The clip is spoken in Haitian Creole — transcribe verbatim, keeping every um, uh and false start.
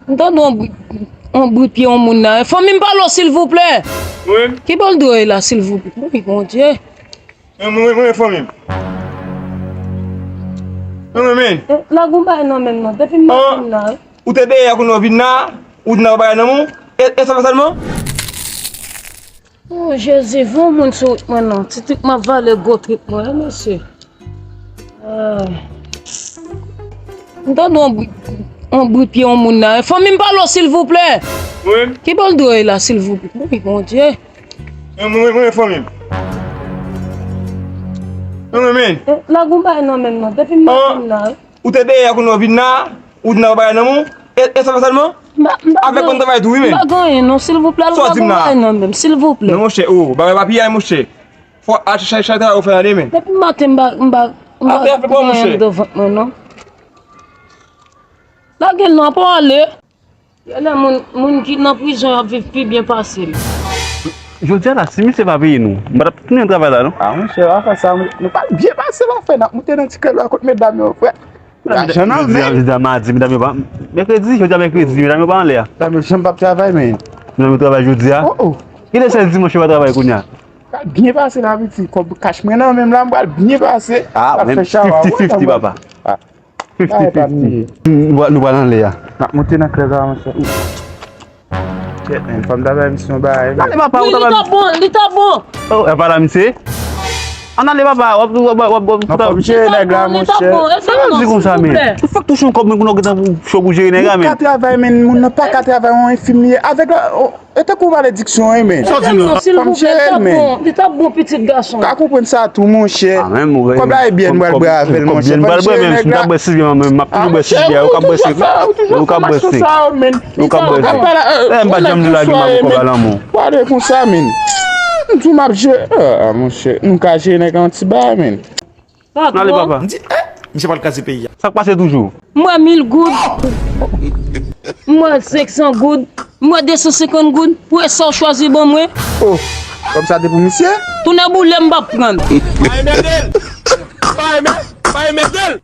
M tande yon bri, yon bri pye yon moun la. Fanmi m, pale w, silvouplè. Wi. Ki bòl dlo ye la, silvouplè? Wi, Bondye. Mwen, mwen, mwen, fanmi m. Mwen, mwen, men. Eh, lage yon bagay nan men m non. Depi m maten la. Ou te dèyè kounye a w vin la, ou di n a yon bagay nan men w. E, e sa fè sèlman? Oh, Jezi, voye yon moun sou wout mwen non. Ti trip m ap vale gwo trip mwen, wi, mesye. Ah. M tande yon bri, yon bri pye yon moun la. Fanmi m, pale w, silvouplè. Wi. Ki bòl dlo ye la, silvouplè? Wi, Bondye. Mwen, mwen, mwen, fanmi m. Mwen, mwen, men. Eh, lage yon bagay nan men m non. Depi m maten la. Ou te dèyè kounye a w vin la, ou di n a yon bagay nan men w. E, e sa fè sèlman? M pa, m pa gen, avèk konn travay tou, wi, men. M pa gen anyen non, silvouplè, al lage yon bagay nan men m, silvouplè. Non, monchè, oh, bagay pa piyay, monchè. Fò al chache, chache travay ou fè la demen. Depi maten, m pa, m pa, m pa gen anyen anndan vant mwen non. Lage l non, pa ale. Genlè moun, moun ki nan prizon yo ap viv pi byen pase l. Jodi a la, si misye pa peye nou, m pa t ap tounen travay la non. Ah, monchè, afè sa, nou pa byen pase, pa fè n ap moute nan ti krèl la kot medam yo, frè. Lajan nan men. Jodi a madi, medam yo pa, mèkredi, jodi a mèkredi, medam yo pa anlè a. Medam yo janm p ap travay, men. Medam yo travay jodi a. Oh, oh. Kilè sèl dimanch yo pa travay kounye a? Pral byen pase la, piti. Kòb kach mwen nan men m la, m pral byen pase. Ah, men fifty fifty, papa. Fifty fifty. Nou pral anlè a. N ap moute nan krèl la, monchè. Kèt, men, fò m ta bay misye yon bagay, men. Ale, papa, ou ta bay. Li ta bon, li ta bon. Oh, e pa la, misye. Ann ale, papa, w ap, w ap, w ap, w ap. Non, fò m jere nèg la, monchè. Sa w di konsa, men? Ou fèk touche yon kòb, men, pou nou gentan cho pou jere nèg la, men. Moun ka travay, men, moun nan pa ka travay, yon enfimyè. Avèk la, e tankou malediksyon, wi, men. Sa w di non? Silvouplè, li ta bon, li ta bon, pitit gason. Ka konprann sa tou, monchè. Kòb la e byè n pral bwè avè l, monchè. Fò m jere nèg la. M ap toujou bwè sik byè, m ap toujou bwè sik byè, ou ka bwè sik. Ou ka bwè sik. Ou ka bwè sik. Eh, m pa janm di la gen m ap kòb a lanmou. Pale konsa, men. M di w m ap jere. Ah, monchè, m ka jere nèg an ti bagay, men. Ale, papa. M di, eh, misye pral kraze peyi a. Sa k pase toujou? M wè mil goud. M wè senk san goud. M wè de san senkant goud. Pou e sa w chwazi ban mwen. Oh, kòb sa te pou misye? Tounen boule m p ap pran l. Pa enmède l. Pa enmè-, pa enmède l.